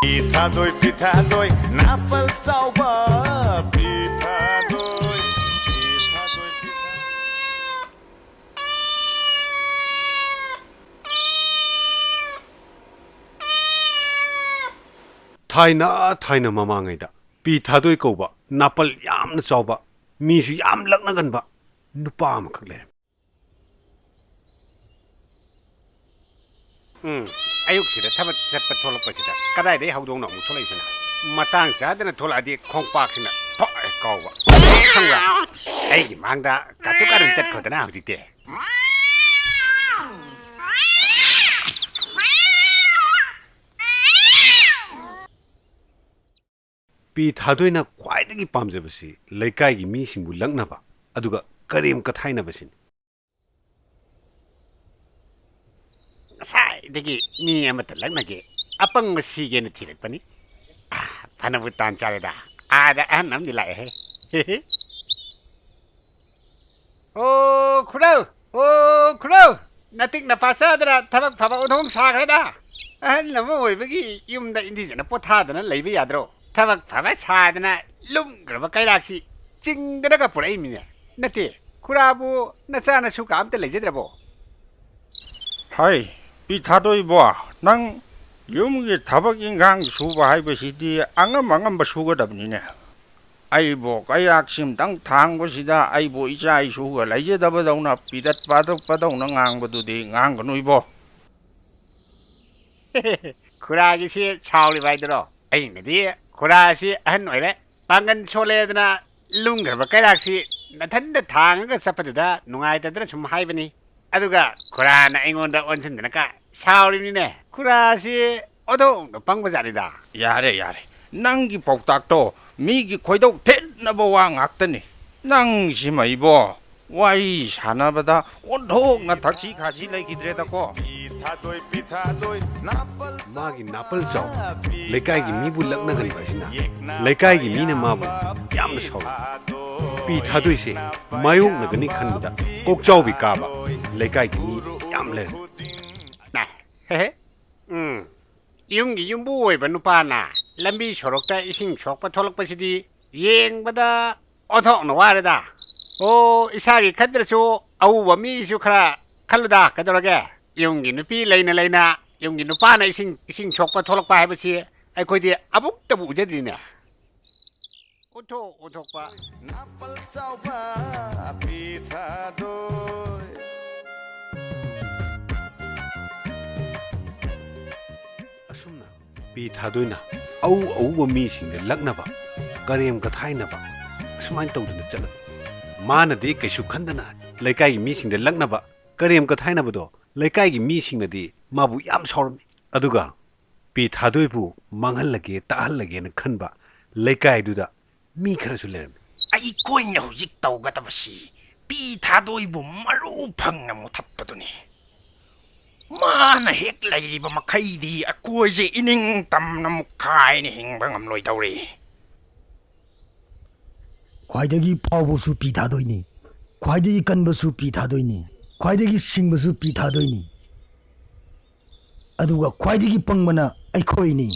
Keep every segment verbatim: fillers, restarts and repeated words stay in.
ꯄꯤ ꯊꯥꯗꯣꯏ, ꯄꯤ ꯊꯥꯗꯣꯏ, ꯅꯥꯄꯜ ꯆꯥꯎꯕ ꯄꯤ ꯊꯥꯗꯣꯏ, ꯄꯤ ꯊꯥꯗꯣꯏ, ꯄꯤ ꯊꯥꯗꯣꯏ꯫ ꯊꯥꯏꯅ, ꯊꯥꯏꯅ ꯃꯃꯥꯡꯉꯩꯗ ꯄꯤ ꯊꯥꯗꯣꯏ ꯀꯧꯕ ꯅꯥꯄꯜ ꯌꯥꯝꯅ ꯆꯥꯎꯕ, ꯃꯤꯁꯨ ꯌꯥꯝ ꯂꯛꯅꯒꯟꯕ ꯅꯨꯄꯥ ꯑꯃꯈꯛ ꯂꯩꯔꯝꯃꯤ꯫ ꯎꯝ, ꯑꯌꯨꯛꯁꯤꯗ ꯊꯕꯛ ꯆꯠꯄ ꯊꯣꯛꯂꯛꯄꯁꯤꯗ ꯀꯗꯥꯏꯗꯒꯤ ꯍꯧꯗꯣꯡꯅꯣ ꯑꯃꯨꯛ ꯊꯣꯛꯂꯛꯏꯁꯤꯅ? ꯃꯇꯥꯡ ꯆꯥꯗꯅ ꯊꯣꯛꯂꯛꯑꯗꯤ ꯈꯣꯡꯄꯥꯛꯁꯤꯅ ꯊꯣꯛꯑꯦ ꯀꯥꯎꯕ꯫ ꯈꯪꯕ꯭ꯔꯥ? ꯑꯩꯒꯤ ꯃꯥꯡꯗ ꯀꯥꯇꯨ ꯀꯥꯔꯟ ꯆꯠꯈ꯭ꯔꯗꯅ ꯍꯧꯖꯤꯛꯇꯤ꯫ ꯄꯤ ꯊꯥꯗꯣꯏꯅ ꯈ꯭ꯋꯥꯏꯗꯒꯤ ꯄꯥꯝꯖꯕꯁꯤ ꯂꯩꯀꯥꯏꯒꯤ ꯃꯤꯁꯤꯡꯕꯨ ꯂꯛꯅꯕ ꯑꯗꯨꯒ ꯀꯔꯦꯝ ꯀꯊꯥꯏꯅꯕꯁꯤꯅꯤ꯫ ꯉꯁꯥꯏꯗꯒꯤ ꯃꯤ ꯑꯃꯠꯇ ꯂꯛꯅꯒꯦ, ꯑꯄꯪꯕ ꯁꯤꯒꯦꯅ ꯊꯤꯔꯛꯄꯅꯤ꯫ ꯑꯥ, ꯐꯅꯕꯨ ꯇꯥꯟ ꯆꯥꯔꯦꯗ, ꯑꯥꯗ ꯑꯍꯟ ꯑꯃꯗꯤ ꯂꯥꯛꯑꯦꯍꯦ꯫ ꯑꯣ ꯈꯨꯔꯧ, ꯑꯣ ꯈꯨꯔꯧ, ꯅꯇꯤꯛ ꯅꯄꯥ ꯆꯥꯗꯅ ꯊꯕꯛ ꯐꯕ ꯑꯣꯟꯊꯣꯡ ꯁꯥꯈ꯭ꯔꯦꯗ꯫ ꯑꯍꯜ ꯑꯃ ꯑꯣꯏꯕꯒꯤ ꯌꯨꯝꯗ ꯏꯟꯗꯤꯖꯅ ꯄꯣꯊꯥꯗꯅ ꯂꯩꯕ ꯌꯥꯗ꯭ꯔꯣ? ꯊꯕꯛ ꯐꯕ ꯁꯥꯗꯅ ꯂꯨꯝꯈ꯭ꯔꯕ ꯀꯩꯔꯥꯛꯁꯤ ꯆꯤꯡꯗꯅꯒ ꯄꯨꯔꯛꯏꯃꯤꯅꯦ꯫ ꯅꯠꯇꯦ, ꯈꯨꯔꯥꯕꯨ ꯅꯆꯥ ꯅꯁꯨ ꯀꯥ ꯑꯝꯇ ꯂꯩꯖꯗ꯭ꯔꯕꯣ? ꯍꯩ, ꯄꯤ ꯊꯥꯗꯣꯏꯕꯣ, ꯅꯪ ꯌꯨꯝꯒꯤ ꯊꯕꯛ ꯏꯟꯈꯥꯡ ꯁꯨꯕ ꯍꯥꯏꯕꯁꯤꯗꯤ ꯑꯉꯝ ꯑꯉꯝꯕ ꯁꯨꯒꯗꯕꯅꯤꯅꯦ꯫ ꯑꯩꯕꯨ ꯀꯩꯔꯥꯛꯁꯤꯝꯇꯪ ꯊꯥꯡꯕꯁꯤꯗ ꯑꯩꯕꯨ ꯏꯆꯥ ꯏꯁꯨꯒ ꯂꯩꯖꯗꯕꯗꯧꯅ ꯄꯤꯗꯠ ꯄꯥꯗꯠꯄꯗꯧꯅ ꯉꯥꯡꯕꯗꯨꯗꯤ ꯉꯥꯡꯒꯅꯨ ꯏꯕꯣ꯫ ꯈꯨꯔꯥꯒꯤꯁꯤ ꯁꯥꯎꯔꯤꯕ ꯍꯥꯏꯗꯨꯔꯣ? ꯑꯩꯅꯗꯤ ꯈꯨꯔꯥꯁꯤ ꯑꯍꯟ ꯑꯣꯏꯔꯦ, ꯄꯥꯡꯒꯟ ꯁꯣꯜꯂꯦꯗꯅ ꯂꯨꯝꯈ꯭ꯔꯕ ꯀꯩꯔꯥꯛꯁꯤ ꯅꯊꯟꯗ ꯊꯥꯡꯉꯒ ꯆꯠꯄꯗꯨꯗ ꯅꯨꯡꯉꯥꯏꯇꯗꯅ ꯁꯨꯝ ꯍꯥꯏꯕꯅꯤ꯫ ꯑꯗꯨꯒ ꯈꯨꯔꯥꯅ ꯑꯩꯉꯣꯟꯗ ꯑꯣꯟꯁꯤꯟꯗꯅꯀ ꯁꯥꯎꯔꯤꯕꯅꯤꯅꯦ꯫ ꯈꯨꯔꯥꯁꯤ ꯑꯣꯟꯊꯣꯛꯅ ꯄꯪꯕ ꯖꯥꯠꯅꯤꯗ꯫ ꯌꯥꯔꯦ, ꯌꯥꯔꯦ꯫ ꯅꯪꯒꯤ ꯄꯥꯎꯇꯥꯛꯇꯣ ꯃꯤꯒꯤ ꯈꯣꯏꯗꯧ ꯊꯤꯠꯅꯕ ꯋꯥ ꯉꯥꯛꯇꯅꯤ꯫ ꯅꯪꯁꯤꯃ ꯏꯕꯣ, ꯋꯥꯔꯤ ꯁꯥꯟꯅꯕꯗ ꯑꯣꯟꯊꯣꯛꯅ ꯊꯛꯁꯤ ꯈꯥꯁꯤ ꯂꯩꯈꯤꯗ꯭ꯔꯦꯗꯀꯣ꯫ ꯃꯥꯒꯤ ꯅꯥꯄꯜ ꯆꯥꯎꯕ, ꯂꯩꯀꯥꯏꯒꯤ ꯃꯤꯕꯨ ꯂꯛꯅꯒꯟꯕ ꯑꯁꯤꯅ ꯂꯩꯀꯥꯏꯒꯤ ꯃꯤꯅ ꯃꯥꯕꯨ ꯌꯥꯝꯅ ꯁꯥꯎꯏ꯫ ꯄꯤ ꯊꯥꯗꯣꯏꯁꯦ ꯃꯥꯌꯣꯛꯅꯒꯅꯤ ꯈꯟꯕꯗ ꯀꯣꯛꯆꯥꯎꯕꯤ ꯀꯥꯕ ꯂꯩꯀꯥꯏꯒꯤ ꯃꯤ ꯌꯥꯝ ꯂꯩꯔꯝꯃꯤ꯫ ꯅꯥ, ꯍꯦ ꯍꯦ꯫ ꯎꯝ꯫ ꯌꯨꯝꯒꯤ ꯌꯨꯝꯕꯨ ꯑꯣꯏꯕ ꯅꯨꯄꯥꯅ ꯂꯝꯕꯤ ꯁꯣꯔꯣꯛꯇ ꯏꯁꯤꯡ ꯁꯣꯛꯄ ꯊꯣꯛꯂꯛꯄꯁꯤꯗꯤ ꯌꯦꯡꯕꯗ ꯑꯣꯟꯊꯣꯛꯅ ꯋꯥꯔꯦꯗ꯫ ꯑꯣ, ꯏꯁꯥꯒꯤ ꯈꯟꯗ꯭ꯔꯁꯨ ꯑꯎꯕ ꯃꯤꯁꯨ ꯈꯔ ꯈꯜꯂꯨꯗ, ꯀꯩꯗꯧꯔꯒꯦ? ꯌꯨꯝꯒꯤ ꯅꯨꯄꯤ ꯂꯩꯅ ꯂꯩꯅ ꯌꯨꯝꯒꯤ ꯅꯨꯄꯥꯅ ꯏꯁꯤꯡ, ꯏꯁꯤꯡ ꯁꯣꯛꯄ ꯊꯣꯛꯂꯛꯄ ꯍꯥꯏꯕꯁꯤ ꯑꯩꯈꯣꯏꯗꯤ ꯑꯃꯨꯛꯇꯕꯨ ꯎꯖꯗ꯭ꯔꯤꯅꯦ꯫ ꯑꯣꯟꯊꯣꯛ ꯑꯣꯟꯊꯣꯛꯄ꯫ ꯅꯥꯄꯜ ꯆꯥꯎꯕ ꯄꯤ ꯊꯥꯗꯣꯏ꯫ ꯑꯁꯨꯝꯅ ꯄꯤ ꯊꯥꯗꯣꯏꯅ ꯑꯎ ꯑꯎꯕ ꯃꯤꯁꯤꯡꯗ ꯂꯛꯅꯕ, ꯀꯔꯦꯝ ꯀꯊꯥꯏꯅꯕ, ꯑꯁꯨꯃꯥꯏꯅ ꯇꯧꯗꯨꯅ ꯆꯠꯂꯝꯃꯤ꯫ ꯃꯥꯅꯗꯤ ꯀꯩꯁꯨ ꯈꯟꯗꯅ ꯂꯩꯀꯥꯏꯒꯤ ꯃꯤꯁꯤꯡꯗ ꯂꯛꯅꯕ, ꯀꯔꯦꯝ ꯀꯊꯥꯏꯅꯕꯗꯣ ꯂꯩꯀꯥꯏꯒꯤ ꯃꯤꯁꯤꯡꯅꯗꯤ ꯃꯥꯕꯨ ꯌꯥꯝ ꯁꯥꯎꯔꯝꯃꯤ꯫ ꯑꯗꯨꯒ ꯄꯤ ꯊꯥꯗꯣꯏꯕꯨ ꯃꯥꯡꯍꯜꯂꯒꯦ, ꯇꯥꯛꯍꯜꯂꯒꯦꯅ ꯈꯟꯕ ꯂꯩꯀꯥꯏꯗꯨꯗ ꯃꯤ ꯈꯔꯁꯨ ꯂꯩꯔꯝꯃꯤ꯫ ꯑꯩꯈꯣꯏꯅ ꯍꯧꯖꯤꯛ ꯇꯧꯒꯗꯕꯁꯤ ꯄꯤ ꯊꯥꯗꯣꯏꯕꯨ ꯃꯔꯨ ꯐꯪꯅ ꯃꯨꯊꯠꯄꯗꯨꯅꯤ꯫ ꯃꯥꯅ ꯍꯦꯛ ꯂꯩꯔꯤꯕ ꯃꯈꯩꯗꯤ ꯑꯩꯈꯣꯏꯁꯦ ꯏꯅꯤꯡ ꯇꯝꯅ ꯃꯨꯛꯈꯥꯏꯅ ꯍꯤꯡꯕ ꯉꯝꯂꯣꯏꯗꯧꯔꯤ꯫ ꯈ꯭ꯋꯥꯏꯗꯒꯤ ꯐꯥꯎꯕꯁꯨ ꯄꯤ ꯊꯥꯗꯣꯏꯅꯤ, ꯈ꯭ꯋꯥꯏꯗꯒꯤ ꯀꯟꯕꯁꯨ ꯄꯤ ꯊꯥꯗꯣꯏꯅꯤ, ꯈ꯭ꯋꯥꯏꯗꯒꯤ ꯁꯤꯡꯕꯁꯨ ꯄꯤ ꯊꯥꯗꯣꯏꯅꯤ, ꯑꯗꯨꯒ ꯈ꯭ꯋꯥꯏꯗꯒꯤ ꯄꯪꯕꯅ ꯑꯩꯈꯣꯏꯅꯤ꯫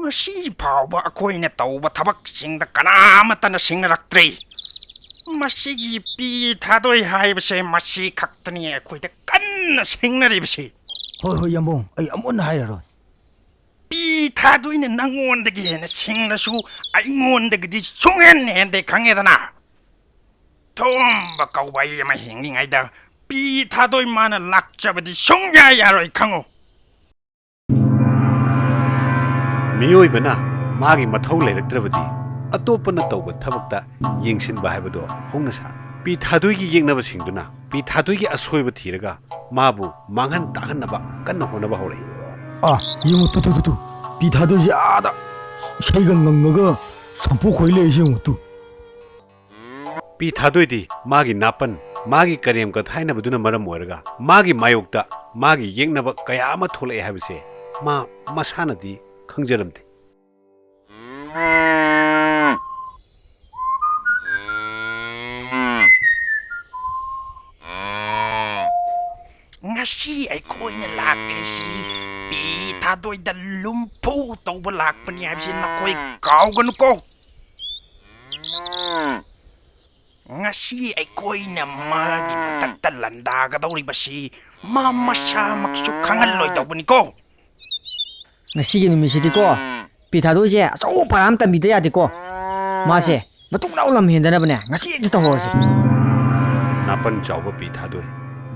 ꯉꯁꯤ ꯐꯥꯎꯕ ꯑꯩꯈꯣꯏꯅ ꯇꯧꯕ ꯊꯕꯛꯁꯤꯡꯗ ꯀꯅꯥ ꯑꯃꯠꯇꯅ ꯁꯤꯡꯅꯔꯛꯇ꯭ꯔꯤ꯫ ꯃꯁꯤꯒꯤ ꯄꯤ ꯊꯥꯗꯣꯏ ꯍꯥꯏꯕꯁꯦ ꯃꯁꯤ ꯈꯛꯇꯅꯤ ꯑꯩꯈꯣꯏꯗ ꯀꯟꯅ ꯁꯤꯡꯅꯔꯤꯕꯁꯤ꯫ ꯍꯣꯏ, ꯍꯣꯏ, ꯌꯥꯝꯕꯨꯡ, ꯑꯩ ꯑꯃꯨꯛ ꯍꯟꯅ ꯍꯥꯏꯔꯔꯣꯏ꯫ ꯄꯤ ꯊꯥꯗꯣꯏꯅ ꯅꯪꯉꯣꯟꯗꯒꯤ ꯍꯦꯟꯅ ꯁꯤꯡꯂꯁꯨ ꯑꯩꯉꯣꯟꯗꯒꯤꯗꯤ ꯁꯨꯡꯍꯦꯟ ꯍꯦꯟꯗꯦ, ꯈꯪꯉꯦꯗꯅ? ꯊꯣꯝꯕ ꯀꯧꯕ ꯑꯩ ꯑꯃ ꯍꯤꯡꯂꯤꯉꯩꯗ ꯄꯤ ꯊꯥꯗꯣꯏ ꯃꯥꯅ ꯂꯥꯛꯆꯕꯗꯤ ꯁꯨꯡꯌꯥ ꯌꯥꯔꯣꯏ, ꯈꯪꯉꯨ꯫ ꯃꯤꯑꯣꯏꯕꯅ ꯃꯥꯒꯤ ꯃꯊꯧ ꯂꯩꯔꯛꯇ꯭ꯔꯕꯗꯤ ꯑꯇꯣꯞꯄꯅ ꯇꯧꯕ ꯊꯕꯛꯇ ꯌꯦꯡꯁꯤꯟꯕ ꯍꯥꯏꯕꯗꯣ ꯍꯧꯅ ꯁꯥ꯫ ꯄꯤ ꯊꯥꯗꯣꯏꯒꯤ ꯌꯦꯛꯅꯕꯁꯤꯡꯗꯨꯅ ꯄꯤ ꯊꯥꯗꯣꯏꯒꯤ ꯑꯁꯣꯏꯕ ꯊꯤꯔꯒ ꯃꯥꯕꯨ ꯃꯥꯡꯍꯟ ꯇꯥꯛꯍꯟꯅꯕ ꯀꯟꯅ ꯍꯣꯠꯅꯕ ꯍꯧꯔꯛꯏ꯫ ꯑꯥ, ꯌꯦꯡꯉꯨ, ꯇꯨ, ꯇꯨ, ꯇꯨ, ꯇꯨ꯫ ꯄꯤ ꯊꯥꯗꯣꯏꯁꯦ ꯑꯥꯗ ꯏꯁꯩꯒ ꯉꯪꯉꯒ ꯁꯝꯄꯨ ꯈꯣꯏ ꯂꯩꯔꯤꯁꯦ ꯌꯦꯡꯉꯨ, ꯇꯨ꯫ ꯄꯤ ꯊꯥꯗꯣꯏꯗꯤ ꯃꯥꯒꯤ ꯅꯥꯄꯟ, ꯃꯥꯒꯤ ꯀꯔꯦꯝ ꯀꯊꯥꯏꯅꯕꯗꯨꯅ ꯃꯔꯝ ꯑꯣꯏꯔꯒ ꯃꯥꯒꯤ ꯃꯥꯌꯣꯛꯇ ꯃꯥꯒꯤ ꯌꯦꯛꯅꯕ ꯀꯌꯥ ꯑꯃ ꯊꯣꯛꯂꯛꯑꯦ ꯍꯥꯏꯕꯁꯦ ꯃꯥ ꯃꯁꯥꯅꯗꯤ ꯈꯪꯖꯔꯝꯗꯦ꯫ ꯉꯁꯤ ꯑꯩꯈꯣꯏꯅ ꯂꯥꯛꯂꯤꯁꯤ ꯄꯤ ꯊꯥꯗꯣꯏꯗ ꯂꯨꯝꯐꯨ ꯇꯧꯕ ꯂꯥꯛꯄꯅꯤ ꯍꯥꯏꯕꯁꯤ ꯅꯈꯣꯏ ꯀꯥꯎꯒꯅꯨꯀꯣ꯫ ꯉꯁꯤ ꯑꯩꯈꯣꯏꯅ ꯃꯥꯒꯤ ꯃꯊꯛꯇ ꯂꯥꯟꯗꯥꯒꯗꯧꯔꯤꯕꯁꯤ ꯃꯥ ꯃꯁꯥꯃꯛꯁꯨ ꯈꯪꯍꯜꯂꯣꯏꯗꯧꯕꯅꯤꯀꯣ꯫ ꯉꯁꯤꯒꯤ ꯅꯨꯃꯤꯠꯁꯤꯗꯤꯀꯣ, ꯄꯤ ꯊꯥꯗꯣꯏꯁꯦ ꯑꯆꯧꯕ ꯄꯔꯥ ꯑꯃ ꯇꯝꯕꯤꯗ ꯌꯥꯗꯦꯀꯣ꯫ ꯃꯥꯁꯦ ꯃꯇꯨꯡ ꯂꯥꯎ ꯂꯝ ꯍꯦꯟꯗꯅꯕꯅꯦ, ꯉꯁꯤ ꯍꯦꯛꯇ ꯇꯧꯍꯧꯔꯁꯤ꯫ ꯅꯥꯄꯟ ꯆꯥꯎꯕ ꯄꯤ ꯊꯥꯗꯣꯏ,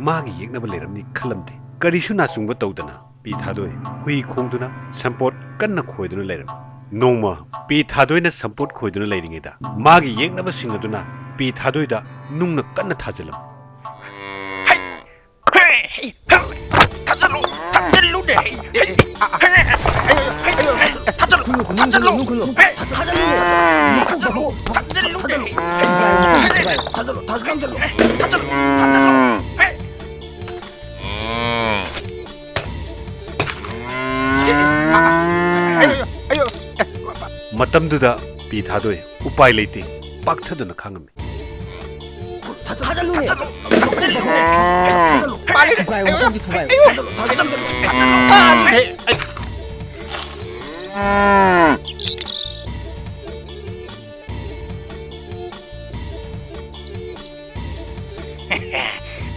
ꯃꯥꯒꯤ ꯌꯦꯛꯅꯕ ꯂꯩꯔꯝꯅꯤ ꯈꯜꯂꯝꯗꯦ꯫ ꯀꯔꯤꯁꯨ ꯅꯥꯆꯨꯡꯕ ꯇꯧꯗꯅ ꯄꯤ ꯊꯥꯗꯣꯏ ꯍꯨꯏ ꯈꯣꯡꯗꯨꯅ ꯁꯝꯄꯣꯠ ꯀꯟꯅ ꯈꯣꯏꯗꯨꯅ ꯂꯩꯔꯝꯃꯤ꯫ ꯅꯣꯡꯃ ꯄꯤ ꯊꯥꯗꯣꯏꯅ ꯁꯝꯄꯣꯠ ꯈꯣꯏꯗꯨꯅ ꯂꯩꯔꯤꯉꯩꯗ ꯃꯥꯒꯤ ꯌꯦꯛꯅꯕꯁꯤꯡ ꯑꯗꯨꯅ ꯄꯤ ꯊꯥꯗꯣꯏꯗ ꯅꯨꯡꯅ ꯀꯟꯅ ꯊꯥꯖꯤꯜꯂꯝꯃꯤ꯫ ꯍꯩ! ꯍꯦ! ꯍꯦ! ꯊꯥꯖꯤꯜꯂꯨ! ꯊꯥꯖꯤꯜꯂꯨꯅꯦ! ꯍꯦ! ꯍꯦ! ꯍꯦ! ꯊꯥꯖꯤꯜꯂꯨ! ꯊꯥꯖꯤꯜꯂꯨ! ꯍꯦ! ꯊꯥꯖꯤꯜꯂꯨ! ꯊꯥꯖꯤꯜꯂꯨꯅꯦ! ꯍꯦ! ꯊꯥꯖꯤꯜꯂꯨ! ꯊꯥꯖꯤꯜꯂꯨ! ꯊꯥꯖꯤꯜꯂꯨ! ꯍꯦ! ꯃꯇꯝꯗꯨꯗ ꯄꯤ ꯊꯥꯗꯣꯏ ꯎꯄꯥꯏ ꯂꯩꯇꯦ, ꯄꯥꯛꯊꯗꯨꯅ ꯈꯥꯡꯉꯝꯃꯤ꯫ ꯊꯥꯖꯜꯂꯨꯅꯦ! ꯊꯥꯖꯜꯂꯨ! ꯊꯨꯒꯥꯏꯌꯣ, ꯃꯊꯪꯗꯤ ꯊꯨꯒꯥꯏꯌꯣ! ꯊꯥꯖꯜꯂꯨ! ꯊꯥꯖꯜꯂꯨ!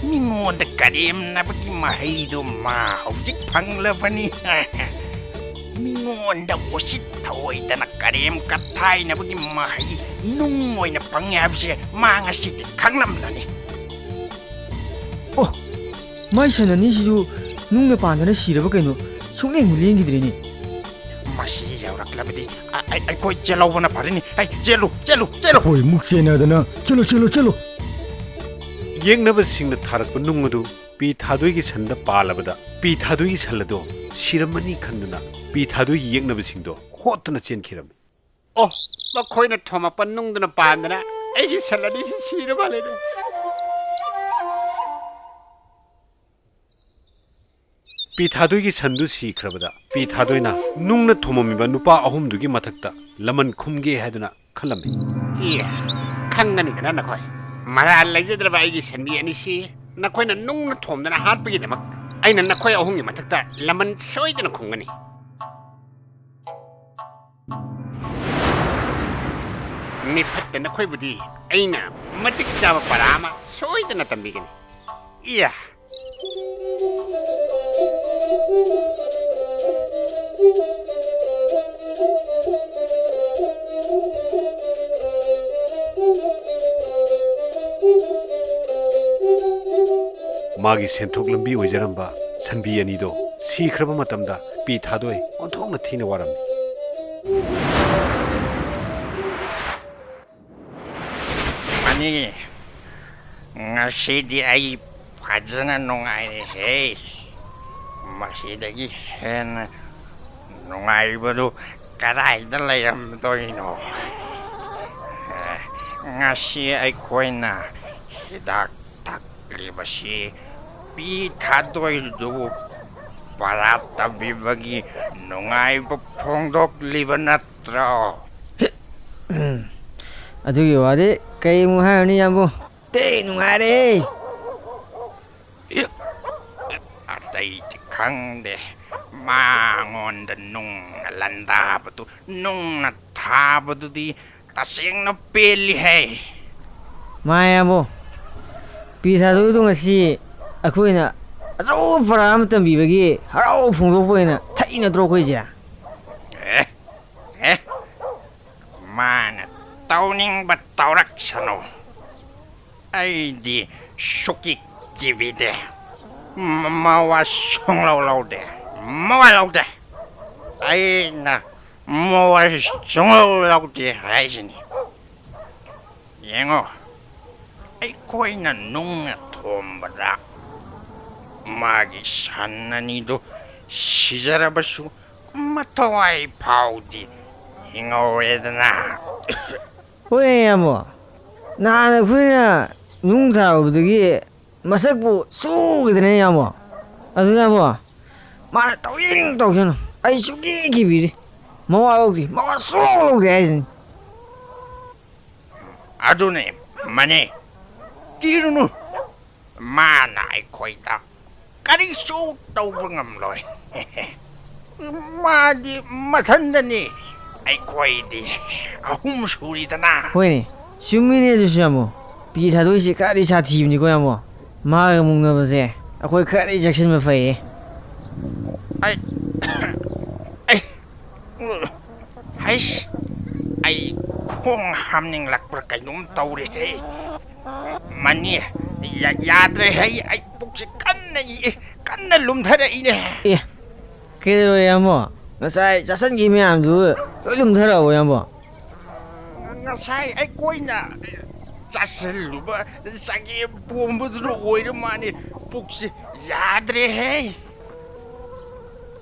ꯃꯤꯉꯣꯟꯗ ꯀꯔꯦꯝꯅꯕꯒꯤ ꯃꯍꯩꯗꯣ ꯃꯥ ꯍꯧꯖꯤꯛ ꯐꯪꯂꯕꯅꯤ꯫ ꯃꯤꯉꯣꯟꯗ ꯎꯁꯤꯠ ꯊꯑꯣꯏꯗꯅ ꯀꯔꯦꯝ ꯀꯊꯥꯏꯅꯕꯒꯤ ꯃꯍꯩ ꯅꯨꯡ ꯑꯣꯏꯅ ꯐꯪꯉꯦ ꯍꯥꯏꯕꯁꯦ ꯃꯥ ꯉꯁꯤꯗꯤ ꯈꯪꯂꯝꯂꯅꯤ꯫ ꯑꯣ, ꯃꯥꯏ ꯁꯟ ꯑꯅꯤꯁꯤꯁꯨ ꯅꯨꯡꯅ ꯄꯥꯟꯗꯅ ꯁꯤꯔꯕ ꯀꯩꯅꯣ? ꯁꯨꯡꯂꯦꯡꯕꯨ ꯂꯦꯡꯈꯤꯗ꯭ꯔꯦꯅꯦ꯫ ꯃꯁꯤ ꯌꯧꯔꯛꯂꯕꯗꯤ ꯑ-, ꯑ-, ꯑꯩꯈꯣꯏ ꯆꯦꯜꯍꯧꯕꯅ ꯐꯔꯅꯤ꯫ ꯑꯩ ꯆꯦꯜꯂꯨ, ꯆꯦꯜꯂꯨ, ꯆꯦꯜꯂꯨ꯫ ꯑꯩꯈꯣꯏ ꯃꯨꯛ ꯆꯦꯟꯅꯗꯅ ꯆꯦꯜꯂꯨ, ꯆꯦꯜꯂꯨ, ꯆꯦꯜꯂꯨ꯫ ꯌꯦꯛꯅꯕꯁꯤꯡꯅ ꯊꯥꯔꯛꯄ ꯅꯨꯡ ꯑꯗꯨ ꯄꯤ ꯊꯥꯗꯣꯏꯒꯤ ꯁꯟꯗ ꯄꯥꯜꯂꯕꯗ ꯄꯤ ꯊꯥꯗꯣꯏꯒꯤ ꯁꯟ ꯑꯗꯣ ꯁꯤꯔꯝꯃꯅꯤ ꯈꯟꯗꯨꯅ ꯄꯤ ꯊꯥꯗꯣꯏꯒꯤ ꯌꯦꯛꯅꯕꯁꯤꯡꯗꯣ ꯍꯣꯠꯇꯨꯅ ꯆꯦꯟꯈꯤꯔꯝꯃꯤ꯫ ꯑꯣ, ꯃꯈꯣꯏꯅ ꯊꯣꯝꯃꯛꯄ ꯅꯨꯡꯗꯨꯅ ꯄꯥꯟꯗꯅ ꯑꯩꯒꯤ ꯁꯟ ꯑꯅꯤꯁꯤ ꯁꯤꯔ ꯃꯥꯜꯂꯦꯅꯦ꯫ ꯄꯤ ꯊꯥꯗꯣꯏꯒꯤ ꯁꯟꯗꯨ ꯁꯤꯈ꯭ꯔꯕꯗ ꯄꯤ ꯊꯥꯗꯣꯏꯅ ꯅꯨꯡꯅ ꯊꯣꯝꯃꯝꯃꯤꯕ ꯅꯨꯄꯥ ꯑꯍꯨꯝꯗꯨꯒꯤ ꯃꯊꯛꯇ ꯂꯃꯟ ꯈꯨꯝꯒꯦ ꯍꯥꯏꯗꯨꯅ ꯈꯜꯂꯝꯃꯤ꯫ ꯑꯦ, ꯈꯪꯒꯅꯤꯗꯅ ꯅꯈꯣꯏ꯫ ꯃꯔꯥꯜ ꯂꯩꯖꯗ꯭ꯔꯕ ꯑꯩꯒꯤ ꯁꯟꯕꯤ ꯑꯅꯤꯁꯤ ꯅꯈꯣꯏꯅ ꯅꯨꯡꯅ ꯊꯣꯝꯗꯅ ꯍꯥꯠꯄꯒꯤꯗꯃꯛ ꯑꯩꯅ ꯅꯈꯣꯏ ꯑꯍꯨꯝꯒꯤ ꯃꯊꯛꯇ ꯂꯃꯟ ꯁꯣꯏꯗꯅ ꯈꯨꯝꯒꯅꯤ꯫ ꯃꯤꯐꯠꯇ ꯅꯈꯣꯏꯕꯨꯗꯤ ꯑꯩꯅ ꯃꯇꯤꯛ ꯆꯥꯕ ꯄꯔꯥ ꯑꯃ ꯁꯣꯏꯗꯅ ꯇꯝꯕꯤꯒꯅꯤ꯫ ꯏꯌꯥ! ꯃꯥꯒꯤ ꯁꯦꯟꯊꯣꯛ ꯂꯝꯕꯤ ꯑꯣꯏꯖꯔꯝꯕ ꯁꯟꯕꯤ ꯑꯅꯤꯗꯣ ꯁꯤꯈ꯭ꯔꯕ ꯃꯇꯝꯗ ꯄꯤ ꯊꯥꯗꯣꯏ ꯑꯣꯟꯊꯣꯛꯅ ꯊꯤꯅ ꯋꯥꯔꯝꯃꯤ꯫ ꯃꯅꯤ, ꯉꯁꯤꯗꯤ ꯑꯩ ꯐꯖꯅ ꯅꯨꯡꯉꯥꯏꯔꯦꯍꯦ꯫ ꯃꯁꯤꯗꯒꯤ ꯍꯦꯟꯅ ꯅꯨꯡꯉꯥꯏꯕꯗꯨ ꯀꯗꯥꯏꯗ ꯂꯩꯔꯝꯗꯣꯏꯅꯣ? ꯉꯁꯤ ꯑꯩꯈꯣꯏꯅ ꯍꯤꯗꯥꯛ ꯊꯛꯂꯤꯕꯁꯤ ꯄꯤ ꯊꯥꯗꯣꯏꯗꯨꯕꯨ ꯄꯔꯥ ꯇꯝꯕꯤꯕꯒꯤ ꯅꯨꯡꯉꯥꯏꯕ ꯐꯣꯡꯗꯣꯛꯂꯤꯕ ꯅꯠꯇ꯭ꯔꯣ? ꯎꯝ꯫ ꯑꯗꯨꯒꯤ ꯋꯥꯗꯤ ꯀꯩ ꯑꯃꯨꯛ ꯍꯥꯏꯔꯨꯅꯤ, ꯏꯌꯥꯝꯕ? ꯇꯦ ꯅꯨꯡꯉꯥꯏꯔꯦ꯫ ꯑꯇꯩꯗꯤ ꯈꯪꯗꯦ꯫ ꯃꯉꯣꯟꯗ ꯅꯨꯡꯅ ꯂꯥꯟꯗꯥꯕꯗꯨ, ꯅꯨꯡꯅ ꯊꯥꯕꯗꯨꯗꯤ ꯇꯁꯦꯡꯅ ꯄꯦꯜꯂꯤ ꯍꯦ꯫ ꯃꯥ ꯏꯌꯥꯝꯕ, ꯄꯤ ꯊꯥꯗꯣꯏꯗꯣ ꯉꯁꯤ ꯑꯩꯈꯣꯏꯅ ꯑꯆꯧꯕ ꯄꯔꯥ ꯑꯃ ꯇꯝꯕꯤꯕꯒꯤ ꯍꯔꯥꯎ ꯐꯣꯡꯗꯣꯛꯄ ꯑꯣꯏꯅ ꯊꯛꯏ ꯅꯠꯇ꯭ꯔꯣ ꯑꯩꯈꯣꯏꯁꯦ? ꯑꯦ, ꯑꯦ, ꯃꯥꯅ ꯇꯧꯅꯤꯡꯕ ꯇꯧꯔꯛꯁꯅꯨ꯫ ꯑꯩꯗꯤ ꯁꯨꯛꯀꯤ ꯀꯤꯕꯤꯗꯦ꯫ ꯃ-, ꯃꯋꯥ ꯁꯨꯡꯂꯧ ꯂꯧꯗꯦ꯫ ꯃꯋꯥ ꯂꯧꯗꯦ꯫ ꯑꯩꯅ ꯃꯋꯥ ꯁꯨꯡꯂꯧ ꯂꯧꯗꯦ ꯍꯥꯏꯁꯤꯅꯤ꯫ ꯌꯦꯡꯉꯣ, ꯑꯩꯈꯣꯏꯅ ꯅꯨꯡꯅ ꯊꯣꯝꯕꯗ ꯃꯥꯒꯤ ꯁꯟ ꯑꯅꯤꯗꯨ ꯁꯤꯖꯔꯕꯁꯨ ꯃꯊꯋꯥꯏ ꯐꯥꯎꯗꯤ ꯍꯤꯡꯍꯧꯔꯦꯗꯅ꯫ ꯍꯣꯏ, ꯏꯌꯥꯝꯕ꯫ ꯅꯍꯥꯟ ꯑꯩꯈꯣꯏꯅ ꯅꯨꯡ ꯊꯥꯔꯨꯕꯗꯒꯤ ꯃꯁꯛꯄꯨ ꯁꯨꯈꯤꯗ꯭ꯔꯦꯅꯦ, ꯏꯌꯥꯝꯕ꯫ ꯑꯗꯨꯅ, ꯏꯌꯥꯝꯕ, ꯃꯥꯅ ꯇꯧꯅꯤꯡ ꯇꯧꯁꯅꯨ, ꯑꯩ ꯁꯨꯡꯀꯤ ꯀꯤꯕꯤꯗꯦ꯫ ꯃꯋꯥ ꯂꯧꯗꯦ, ꯃꯋꯥ ꯁꯨꯡꯂꯧ ꯂꯧꯗꯦ ꯍꯥꯏꯁꯤꯅꯤ꯫ ꯑꯗꯨꯅꯦ, ꯃꯅꯦ, ꯀꯤꯔꯨꯅꯨ꯫ ꯃꯥꯅ ꯑꯩꯈꯣꯏꯗ ꯀꯔꯤꯁꯨ ꯇꯧꯕ ꯉꯝꯂꯣꯏ꯫ ꯃꯥꯗꯤ ꯃꯊꯟꯗꯅꯤ꯫ ꯑꯩꯈꯣꯏꯗꯤ ꯑꯍꯨꯝ ꯁꯨꯔꯤꯗꯅ꯫ ꯍꯣꯏꯅꯦ, ꯆꯨꯝꯃꯤꯅꯦ ꯑꯗꯨꯁꯨ, ꯌꯥꯝꯕꯣ꯫ ꯄꯤ ꯊꯥꯗꯣꯛꯏꯁꯦ ꯈꯔꯗꯤ ꯁꯥꯊꯤꯕꯅꯤꯀꯣ, ꯌꯥꯝꯕꯣ꯫ ꯃꯥꯒ ꯃꯨꯛꯅꯕꯁꯦ ꯑꯩꯈꯣꯏ ꯈꯔꯗꯤ ꯆꯦꯛꯁꯤꯟꯕ ꯐꯩꯌꯦ꯫ ꯑꯩ, ꯑꯩ, ꯍꯩꯁ, ꯑꯩ ꯈꯣꯡ ꯍꯥꯝꯅꯤꯡꯂꯛꯄ꯭ꯔꯥ ꯀꯩꯅꯣꯝ ꯇꯧꯔꯦꯍꯦ꯫ ꯃꯅꯤ, ꯌꯥ-, ꯌꯥꯗ꯭ꯔꯦꯍꯦ, ꯑꯩ ꯄꯨꯛꯁꯦ ꯀꯟꯅ ꯏ-, ꯀꯟꯅ ꯂꯨꯝꯊꯔꯛꯏꯅꯦ꯫ ꯑꯦ, ꯀꯩꯗꯧꯔꯦ, ꯏꯌꯥꯝꯕ? ꯉꯁꯥꯏ ꯆꯥꯁꯟꯈꯤ ꯃꯌꯥꯝꯗꯨ ꯂꯣꯏ ꯂꯨꯝꯊꯔꯛꯑꯕꯣ, ꯏꯌꯥꯝꯕ? ꯉꯁꯥꯏ ꯑꯩꯈꯣꯏꯅ ꯆꯥꯁꯤꯜꯂꯨꯕ ꯆꯒꯦꯝ ꯄꯣꯝꯕꯗꯨꯅ ꯑꯣꯏꯔ ꯃꯥꯅꯤ꯫ ꯄꯨꯛꯁꯤ ꯌꯥꯗ꯭ꯔꯦꯍꯦ꯫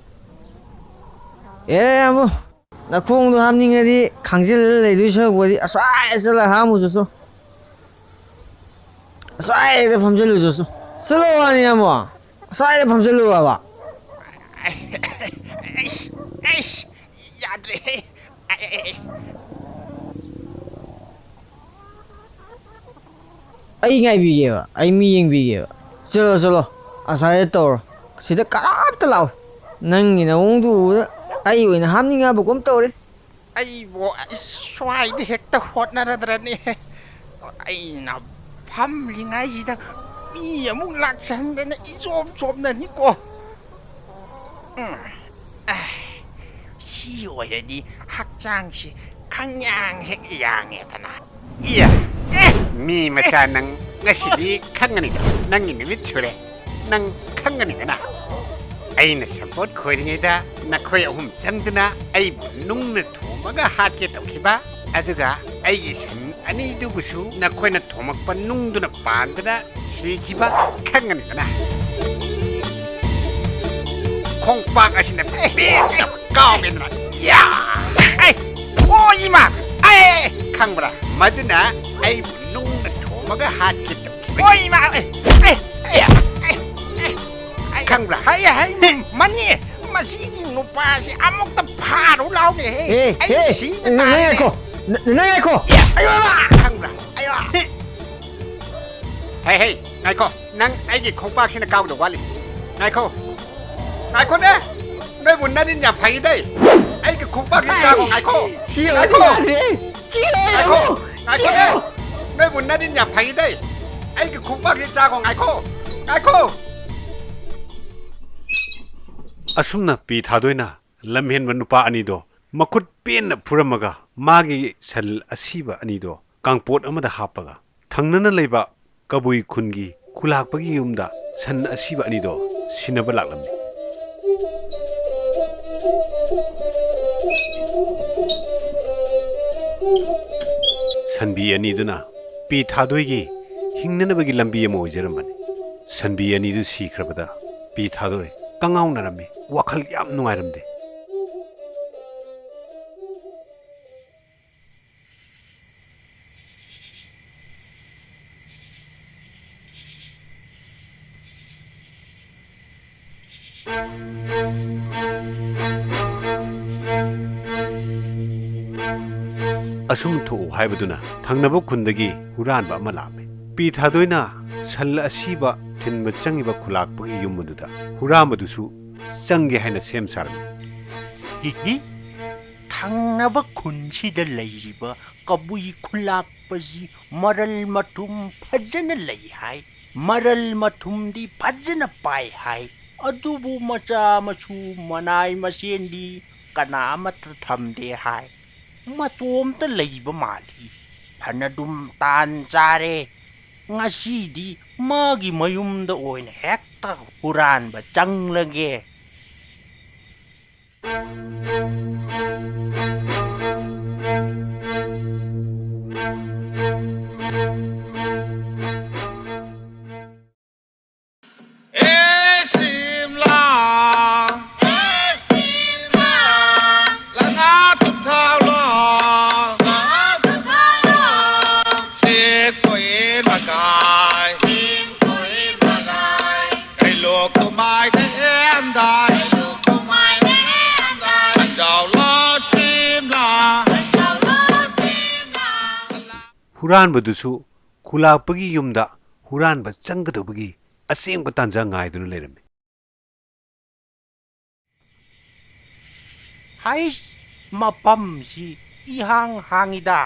ꯑꯦ, ꯏꯌꯥꯝꯕ, ꯅꯈꯣꯡꯗꯣ ꯍꯥꯝꯅꯤꯡꯉꯗꯤ ꯈꯥꯡꯖꯤꯜꯂ ꯂꯩꯗꯣꯏ ꯁꯔꯨꯛꯄꯨꯗꯤ ꯑꯁ꯭ꯋꯥꯏ ꯆꯠꯂ ꯍꯥꯝꯃꯨꯆꯣ꯫ ꯑꯁ꯭ꯋꯥꯏꯗ ꯐꯝꯖꯜꯂꯨꯆꯣ꯫ ꯆꯠꯂꯣ ꯋꯥꯅꯤ, ꯏꯌꯥꯝꯕ꯫ ꯑꯁ꯭ꯋꯥꯏꯗ ꯐꯝꯖꯜꯂꯨ ꯍꯥꯏꯕ꯫ ꯑꯩꯁ, ꯑꯩꯁ, ꯌꯥꯗ꯭ꯔꯦꯍꯦ꯫ ꯑꯩ, ꯑꯩ, ꯑꯩ꯫ ꯑꯩ ꯉꯥꯏꯕꯤꯒꯦꯕ, ꯑꯩ ꯃꯤ ꯌꯦꯡꯕꯤꯒꯦꯕ꯫ ꯆꯠꯂꯣ, ꯆꯠꯂꯣ, ꯑꯁ꯭ꯋꯥꯏꯗ ꯇꯧꯔꯣ꯫ ꯁꯤꯗ ꯀꯅꯥꯝꯇ ꯂꯥꯛꯑꯣ꯫ ꯅꯪꯒꯤ ꯅꯑꯣꯡꯗꯨ ꯎꯕꯗ ꯑꯩ ꯑꯣꯏꯅ ꯍꯥꯞꯅꯤꯡꯉꯕꯒꯨꯝ ꯇꯧꯔꯦ꯫ ꯑꯩꯕꯨ ꯁ꯭ꯋꯥꯏꯗ ꯍꯦꯛꯇ ꯍꯣꯠꯅꯔꯗ꯭ꯔꯅꯦ꯫ ꯑꯩꯅ ꯐꯝꯂꯤꯉꯩꯁꯤꯗ ꯃꯤ ꯑꯃꯨꯛ ꯂꯥꯛꯁꯟꯗꯅ ꯏꯆꯣꯞ ꯆꯣꯞꯅꯅꯤꯀꯣ꯫ ꯎꯝ꯫ ꯑꯦ, ꯁꯤ ꯑꯣꯏꯔꯗꯤ ꯍꯛꯆꯥꯡꯁꯤ ꯈꯪꯌꯥꯡ ꯍꯦꯛ ꯌꯥꯡꯉꯦꯗꯅ꯫ ꯏꯌꯥ! ꯑꯦ! ꯃꯤ ꯃꯆꯥ, ꯅꯪ ꯉꯁꯤꯗꯤ ꯈꯪꯒꯅꯤꯗ꯫ ꯅꯪꯒꯤ ꯅꯨꯃꯤꯠ ꯁꯨꯔꯦ꯫ ꯅꯪ ꯈꯪꯒꯅꯤꯗꯅ꯫ ꯑꯩꯅ ꯁꯝꯄꯣꯠ ꯈꯣꯏꯔꯤꯉꯩꯗ ꯅꯈꯣꯏ ꯑꯍꯨꯝ ꯆꯪꯗꯨꯅ ꯑꯩꯕꯨ ꯅꯨꯡꯅ ꯊꯣꯝꯃꯒ ꯍꯥꯠꯀꯦ ꯇꯧꯈꯤꯕ, ꯑꯗꯨꯒ ꯑꯩꯒꯤ ꯁꯟ ꯑꯅꯤꯗꯨꯕꯨꯁꯨ ꯅꯈꯣꯏꯅ ꯊꯣꯝꯃꯛꯄ ꯅꯨꯡꯗꯨꯅ ꯄꯥꯟꯗꯨꯅ ꯁꯤꯈꯤꯕ ꯈꯪꯒꯅꯤꯗꯅ꯫ ꯈꯣꯡꯄꯥꯛ ꯑꯁꯤꯅ ꯄꯦꯠꯅ ꯀꯥꯎꯒꯦꯗꯅ꯫ ꯌꯥ! ꯑꯩ! ꯑꯣ, ꯏꯃꯥ! ꯑꯩ! ꯈꯪꯕ꯭ꯔꯥ? ꯃꯗꯨꯅ ꯑꯩꯕꯨ ꯅꯨꯡꯅ ꯊꯣꯝꯃꯒ ꯍꯥꯠꯀꯦ ꯇꯧꯈꯤꯕꯅꯤ꯫ ꯑꯣ, ꯏꯃꯥ! ꯑꯩ! ꯑꯩ! ꯑꯩ! ꯑꯩ! ꯑꯩ! ꯑꯩ! ꯈꯪꯕ꯭ꯔꯥ? ꯍꯩ, ꯍꯩ, ꯃꯅꯤ! ꯃꯁꯤꯒꯤ ꯅꯨꯄꯥꯁꯤ ꯑꯃꯨꯛꯇ ꯐꯥꯔꯨ ꯂꯥꯎꯅꯦꯍꯦ! ꯑꯦ, ꯑꯩ ꯑꯦ, ꯁꯤꯕ ꯅꯪ ꯇꯥꯔꯦꯅꯦ! ꯉꯥꯏꯈꯣ! ꯅ-, ꯅꯪ ꯉꯥꯏꯈꯣ! ꯑꯌꯣ! ꯈꯪꯕ꯭ꯔꯥ? ꯑꯌꯣ! ꯍꯦ, ꯍꯦ, ꯉꯥꯏꯈꯣ꯫ ꯅꯪ ꯑꯩꯒꯤ ꯈꯣꯡꯄꯥꯛꯁꯤꯅ ꯀꯥꯎꯗ ꯋꯥꯠꯂꯤ꯫ ꯉꯥꯏꯈꯣ꯫ ꯉꯥꯏꯈꯣꯅꯦ꯫ ꯅꯣꯏꯕꯨ ꯅꯅꯤꯟ ꯌꯥꯝ ꯐꯩꯗꯦ꯫ ꯑꯩꯒꯤ ꯈꯣꯡꯄꯥꯛꯁꯤ ꯆꯥꯈꯣ, ꯉꯥꯏꯈꯣ꯫ ꯁꯤ ꯉꯥꯏꯈꯣ꯫ ꯌꯥꯗꯦ꯫ ꯁꯤ ꯉꯥꯏꯈꯣ꯫ ꯉꯥꯏꯈꯣ꯫ ꯉꯥꯏꯈꯣꯅꯦ꯫ ꯅꯣꯏꯕꯨ ꯅꯅꯤꯟ ꯌꯥꯝ ꯐꯩꯗꯦ꯫ ꯑꯩꯒꯤ ꯈꯣꯡꯄꯥꯛꯁꯤ ꯆꯥꯈꯣ, ꯉꯥꯏꯈꯣ꯫ ꯉꯥꯏꯈꯣ꯫ ꯑꯁꯨꯝꯅ ꯄꯤ ꯊꯥꯗꯣꯏꯅ ꯂꯝꯍꯦꯟꯕ ꯅꯨꯄꯥ ꯑꯅꯤꯗꯣ ꯃꯈꯨꯠ ꯄꯦꯟꯅ ꯐꯨꯔꯝꯃꯒ ꯃꯥꯒꯤ ꯁꯟ ꯑꯁꯤꯕ ꯑꯅꯤꯗꯣ ꯀꯥꯡꯄꯣꯠ ꯑꯃꯗ ꯍꯥꯞꯄꯒ ꯊꯪꯅꯅ ꯂꯩꯕ ꯀꯕꯨꯏ ꯈꯨꯟꯒꯤ ꯈꯨꯂꯥꯛꯄꯒꯤ ꯌꯨꯝꯗ ꯁꯟ ꯑꯁꯤꯕ ꯑꯅꯤꯗꯣ ꯁꯤꯟꯅꯕ ꯂꯥꯛꯂꯝꯃꯤ꯫ ꯁꯟꯕꯤ ꯑꯅꯤꯗꯨꯅ ꯄꯤ ꯊꯥꯗꯣꯏꯒꯤ ꯍꯤꯡꯅꯅꯕꯒꯤ ꯂꯝꯕꯤ ꯑꯃ ꯑꯣꯏꯖꯔꯝꯕꯅꯤ꯫ ꯁꯟꯕꯤ ꯑꯅꯤꯗꯨ ꯁꯤꯈ꯭ꯔꯕꯗ ꯄꯤ ꯊꯥꯗꯣꯏ ꯀꯉꯥꯎꯅꯔꯝꯃꯤ, ꯋꯥꯈꯜ ꯌꯥꯝ ꯅꯨꯡꯉꯥꯏꯔꯝꯗꯦ꯫ ꯑꯁꯨꯝ ꯊꯣꯛꯎ ꯍꯥꯏꯕꯗꯨꯅ ꯊꯪꯅꯕ ꯈꯨꯟꯗꯒꯤ ꯍꯨꯔꯥꯟꯕ ꯑꯃ ꯂꯥꯛꯂꯦ꯫ ꯄꯤ ꯊꯥꯗꯣꯏꯅ ꯁꯟ ꯑꯁꯤꯕ ꯊꯤꯟꯕ ꯆꯪꯉꯤꯕ ꯈꯨꯂꯥꯛꯄꯒꯤ ꯌꯨꯝ ꯑꯗꯨꯗ ꯍꯨꯔꯥꯟꯕꯗꯨꯁꯨ ꯆꯪꯒꯦ ꯍꯥꯏꯅ ꯁꯦꯝ ꯁꯥꯔꯝꯃꯤ꯫ ꯍꯤꯍꯤ, ꯊꯪꯅꯕ ꯈꯨꯟꯁꯤꯗ ꯂꯩꯔꯤꯕ ꯀꯕꯨꯏ ꯈꯨꯂꯥꯛꯄꯁꯤ ꯃꯔꯜ ꯃꯊꯨꯝ ꯐꯖꯅ ꯂꯩ ꯍꯥꯏ꯫ ꯃꯔꯜ ꯃꯊꯨꯝꯗꯤ ꯐꯖꯅ ꯄꯥꯏ ꯍꯥꯏ꯫ ꯑꯗꯨꯕꯨ ꯃꯆꯥ ꯃꯁꯨ ꯃꯅꯥꯏ ꯃꯁꯦꯟꯗꯤ ꯀꯅꯥ ꯑꯃꯠꯇ ꯊꯝꯗꯦ ꯍꯥꯏ꯫ ꯃꯇꯣꯝꯇ ꯂꯩꯕ ꯃꯥꯜꯂꯤ꯫ ꯐꯅꯗꯨꯝ ꯇꯥꯟ ꯆꯥꯔꯦ꯫ ꯉꯁꯤꯗꯤ ꯃꯥꯒꯤ ꯃꯌꯨꯝꯗ ꯑꯣꯏꯅ ꯍꯦꯛꯇ ꯍꯨꯔꯥꯟꯕ ꯆꯪꯂꯒꯦ꯫ ꯑꯦ ꯁꯤꯝꯂꯥ, ꯑꯦ ꯁꯤꯝꯂꯥ, ꯂꯉꯥ ꯇꯨꯊꯥꯎꯂꯣ, ꯂꯉꯥ ꯇꯨꯊꯥꯎꯂꯣ, ꯁꯤꯝ ꯀꯣꯏ ꯃꯀꯥꯏ, ꯁꯤꯝ ꯀꯣꯏ ꯃꯀꯥꯏ, ꯀꯩꯂꯣꯛ ꯀꯨꯃꯥꯏ ꯅꯦꯝꯗꯥꯏ, ꯀꯩꯂꯣꯛ ꯀꯨꯃꯥꯏ ꯅꯦꯝꯗꯥꯏ, ꯂꯟꯖꯥꯎꯂꯣ ꯁꯤꯝꯂꯥ, ꯂꯟꯖꯥꯎꯂꯣ ꯁꯤꯝꯂꯥ꯫ ꯍꯨꯔꯥꯟꯕꯗꯨꯁꯨ ꯈꯨꯂꯥꯛꯄꯒꯤ ꯌꯨꯝꯗ ꯍꯨꯔꯥꯟꯕ ꯆꯪꯒꯗꯧꯕꯒꯤ ꯑꯁꯦꯡꯕ ꯇꯥꯟꯖꯥ ꯉꯥꯏꯗꯨꯅ ꯂꯩꯔꯝꯃꯤ꯫ ꯍꯩꯁ, ꯃꯐꯝꯁꯤ ꯏꯍꯥꯡ ꯍꯥꯡꯉꯤꯗ꯫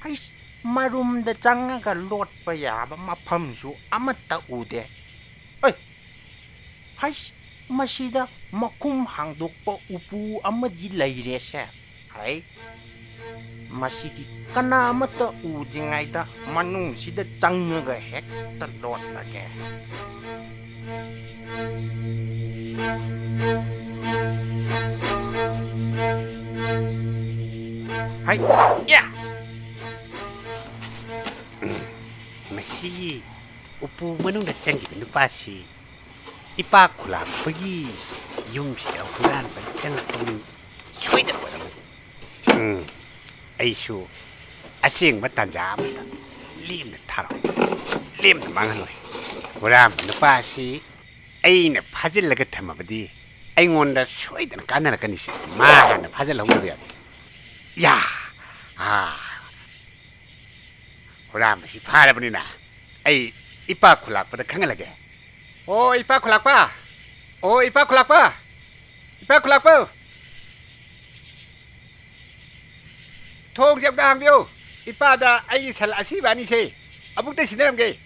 ꯍꯩꯁ, ꯃꯔꯨꯝꯗ ꯆꯪꯉꯒ ꯂꯣꯠꯄ ꯌꯥꯕ ꯃꯐꯝꯁꯨ ꯑꯃꯠꯇ ꯎꯗꯦ꯫ ꯑꯩ, ꯍꯩꯁ, ꯃꯁꯤꯗ ꯃꯈꯨꯝ ꯍꯥꯡꯗꯣꯛꯄ ꯎꯄꯨ ꯑꯃꯗꯤ ꯂꯩꯔꯦꯁꯦ꯫ ꯍꯩ, ꯃꯁꯤꯗꯤ ꯀꯅꯥ ꯑꯃꯠꯇ ꯎꯗ꯭ꯔꯤꯉꯩꯗ ꯃꯅꯨꯡꯁꯤꯗ ꯆꯪꯉꯒ ꯍꯦꯛꯇ ꯂꯣꯠꯂꯒꯦ꯫ ꯍꯩ, ꯌꯥ! ꯃꯁꯤꯒꯤ ꯎꯄꯨ ꯃꯅꯨꯡꯗ ꯆꯪꯈꯤꯕ ꯅꯨꯄꯥꯁꯤ ꯏꯄꯥ ꯈꯨꯂꯥꯛꯄꯒꯤ ꯌꯨꯝꯁꯤꯗ ꯍꯨꯔꯥꯟꯕ ꯆꯪꯉꯛꯄ ꯃꯤ ꯁꯣꯏꯗꯅ ꯑꯣꯏꯔꯝꯒꯅꯤ꯫ ꯎꯝ, ꯑꯩꯁꯨ ꯑꯁꯦꯡꯕ ꯇꯥꯟꯖꯥ ꯑꯃꯗ ꯂꯦꯝꯅ ꯊꯥꯔꯣꯏ, ꯂꯦꯝꯅ ꯃꯥꯡꯍꯜꯂꯣꯏ꯫ ꯍꯨꯔꯥꯟꯕ ꯅꯨꯄꯥ ꯑꯁꯤ ꯑꯩꯅ ꯐꯥꯖꯤꯜꯂꯒ ꯊꯝꯃꯕꯗꯤ ꯑꯩꯉꯣꯟꯗ ꯁꯣꯏꯗꯅ ꯀꯥꯟꯅꯔꯛꯀꯅꯤꯁꯦ꯫ ꯃꯥ ꯍꯥꯟꯅ ꯐꯥꯖꯤꯜꯍꯧꯗꯕ ꯌꯥꯗꯦ꯫ ꯌꯥ! ꯑꯥ! ꯍꯨꯔꯥꯟꯕꯁꯤ ꯐꯥꯔꯕꯅꯤꯅ ꯑꯩ ꯏꯄꯥ ꯈꯨꯂꯥꯛꯄꯗ ꯈꯪꯍꯜꯂꯒꯦ꯫ ꯑꯣ, ꯏꯄꯥ ꯈꯨꯂꯥꯛꯄ! ꯑꯣ, ꯏꯄꯥ ꯈꯨꯂꯥꯛꯄ! ꯏꯄꯥ ꯈꯨꯂꯥꯛꯄ! ꯊꯣꯡꯁꯦ ꯑꯝꯇ ꯍꯥꯡꯕꯤꯌꯨ꯫ ꯏꯄꯥꯗ ꯑꯩꯒꯤ ꯁꯟ ꯑꯁꯤꯕ ꯑꯅꯤꯁꯦ ꯑꯃꯨꯛꯇ ꯁꯤꯟꯅꯔꯝꯒꯦ꯫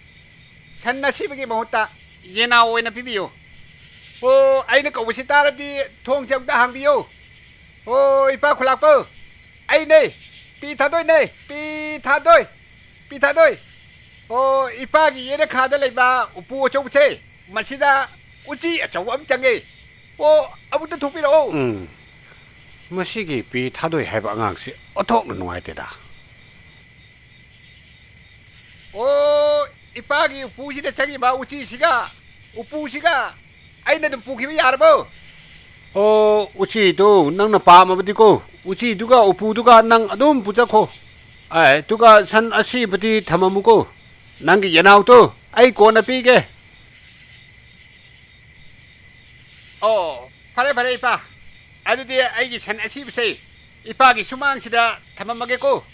ꯁꯟ ꯑꯁꯤꯕꯒꯤ ꯃꯍꯨꯠꯇ ꯌꯦꯅꯥꯎ ꯑꯣꯏꯅ ꯄꯤꯕꯤꯌꯨ꯫ ꯑꯣ, ꯑꯩꯅ ꯀꯧꯕꯁꯤ ꯇꯥꯔꯕꯗꯤ ꯊꯣꯡꯁꯦ ꯑꯝꯇ ꯍꯥꯡꯕꯤꯌꯨ꯫ ꯑꯣ, ꯏꯄꯥ ꯈꯨꯂꯥꯛꯄ! ꯑꯩꯅꯦ! ꯄꯤ ꯊꯥꯗꯣꯏꯅꯦ! ꯄꯤ ꯊꯥꯗꯣꯏ! ꯄꯤ ꯊꯥꯗꯣꯏ! ꯑꯣ, ꯏꯄꯥꯒꯤ ꯌꯦꯅꯈꯥꯗ ꯂꯩꯕ ꯎꯄꯨ ꯑꯆꯧꯕꯁꯦ, ꯃꯁꯤꯗ ꯎꯆꯤ ꯑꯆꯧꯕ ꯑꯃ ꯆꯪꯉꯦ꯫ ꯑꯣ, ꯑꯃꯨꯛꯇ ꯊꯣꯛꯄꯤꯔꯛꯑꯣ꯫ ꯎꯝ, ꯃꯁꯤꯒꯤ ꯄꯤ ꯊꯥꯗꯣꯏ ꯍꯥꯏꯕ ꯑꯉꯥꯡꯁꯤ ꯑꯣꯟꯊꯣꯛꯅ ꯅꯨꯡꯉꯥꯏꯇꯦꯗ꯫ ꯑꯣ, ꯏꯄꯥꯒꯤ ꯎꯄꯨꯁꯤꯗ ꯆꯪꯉꯤꯕ ꯎꯆꯤꯁꯤꯒ ꯎꯄꯨꯁꯤꯒ ꯑꯩꯅ ꯑꯗꯨꯝ ꯄꯨꯈꯤꯕ ꯌꯥꯔꯕꯣ? ꯑꯣ, ꯎꯆꯤꯗꯨ ꯅꯪꯅ ꯄꯥꯝꯃꯕꯗꯤꯀꯣ, ꯎꯆꯤꯗꯨꯒ ꯎꯄꯨꯗꯨꯒ ꯅꯪ ꯑꯗꯨꯝ ꯄꯨꯖꯈꯣ꯫ ꯑꯦ, ꯑꯗꯨꯒ ꯁꯟ ꯑꯁꯤꯕꯗꯤ ꯊꯝꯃꯝꯃꯨꯀꯣ꯫ ꯅꯪꯒꯤ ꯌꯦꯅꯥꯎꯗꯣ ꯑꯩ ꯀꯣꯟꯅ ꯄꯤꯒꯦ꯫ ꯑꯣ, ꯐꯔꯦ, ꯐꯔꯦ, ꯏꯄꯥ꯫ ꯑꯗꯨꯗꯤ ꯑꯩꯒꯤ ꯁꯟ ꯑꯁꯤꯕꯁꯦ ꯏꯄꯥꯒꯤ ꯁꯨꯃꯥꯡꯁꯤꯗ ꯊꯝꯃꯝꯃꯒꯦꯀꯣ꯫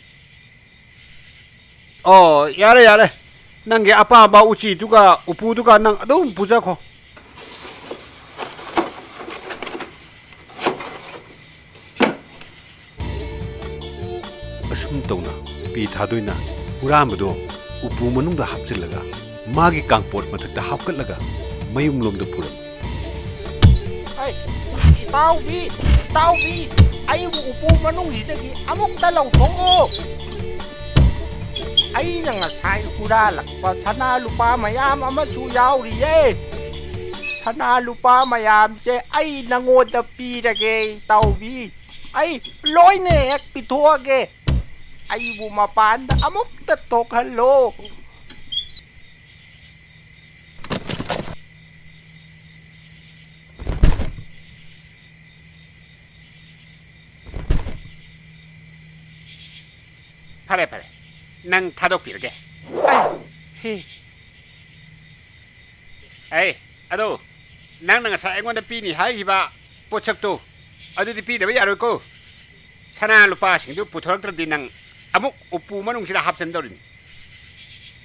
ꯑꯣ, ꯌꯥꯔꯦ, ꯌꯥꯔꯦ꯫ ꯅꯪꯒꯤ ꯑꯄꯥꯝꯕ ꯎꯆꯤꯗꯨꯒ ꯎꯄꯨꯗꯨꯒ ꯅꯪ ꯑꯗꯨꯝ ꯄꯨꯖꯈꯣ꯫ ꯑꯁꯨꯝ ꯇꯧꯅ ꯄꯤ ꯊꯥꯗꯣꯏꯅ ꯍꯨꯔꯥꯟꯕꯗꯣ ꯎꯄꯨ ꯃꯅꯨꯡꯗ ꯍꯥꯞꯆꯤꯜꯂꯒ ꯃꯥꯒꯤ ꯀꯥꯡꯄꯣꯠ ꯃꯊꯛꯇ ꯍꯥꯞꯀꯠꯂꯒ ꯃꯌꯨꯝꯂꯣꯝꯗ ꯄꯨꯔꯝꯃꯤ꯫ ꯑꯩ, ꯏꯇꯥꯎꯕꯤ, ꯏꯇꯥꯎꯕꯤ, ꯑꯩꯕꯨ ꯎꯄꯨ ꯃꯅꯨꯡꯁꯤꯗꯒꯤ ꯑꯃꯨꯛꯇ ꯂꯧꯊꯣꯛꯑꯣ꯫ ꯑꯩꯅ ꯉꯁꯥꯏ ꯍꯨꯔꯥꯜꯂꯛꯄ ꯁꯅꯥ ꯂꯨꯄꯥ ꯃꯌꯥꯝ ꯑꯃꯁꯨ ꯌꯥꯎꯔꯤꯌꯦ꯫ ꯁꯅꯥ ꯂꯨꯄꯥ ꯃꯌꯥꯝꯁꯦ ꯑꯩ ꯅꯉꯣꯟꯗ ꯄꯤꯔꯒꯦ, ꯏꯇꯥꯎꯕꯤ꯫ ꯑꯩ ꯂꯣꯏꯅ ꯍꯦꯛ ꯄꯤꯊꯣꯛꯑꯒꯦ꯫ ꯑꯩꯕꯨ ꯃꯄꯥꯟꯗ ꯑꯃꯨꯛꯇ ꯊꯣꯛꯍꯜꯂꯣ꯫ ꯐꯔꯦ, ꯐꯔꯦ꯫ ꯅꯪ ꯊꯥꯗꯣꯛꯄꯤꯔꯒꯦ꯫ ꯑꯩ, ꯍꯤ꯫ ꯑꯩ, ꯑꯗꯣ, ꯅꯪꯅ ꯉꯁꯥꯏ ꯑꯩꯉꯣꯟꯗ ꯄꯤꯅꯤ ꯍꯥꯏꯈꯤꯕ ꯄꯣꯠꯁꯛꯇꯣ, ꯑꯗꯨꯗꯤ ꯄꯤꯗꯕ ꯌꯥꯔꯣꯏꯀꯣ꯫ ꯁꯅꯥ ꯂꯨꯄꯥꯁꯤꯡꯗꯨ ꯄꯨꯊꯣꯔꯛꯇ꯭ꯔꯗꯤ ꯅꯪ ꯑꯃꯨꯛ ꯎꯄꯨ ꯃꯅꯨꯡꯁꯤꯗ ꯍꯥꯞꯆꯤꯟꯗꯧꯔꯤꯅꯤ꯫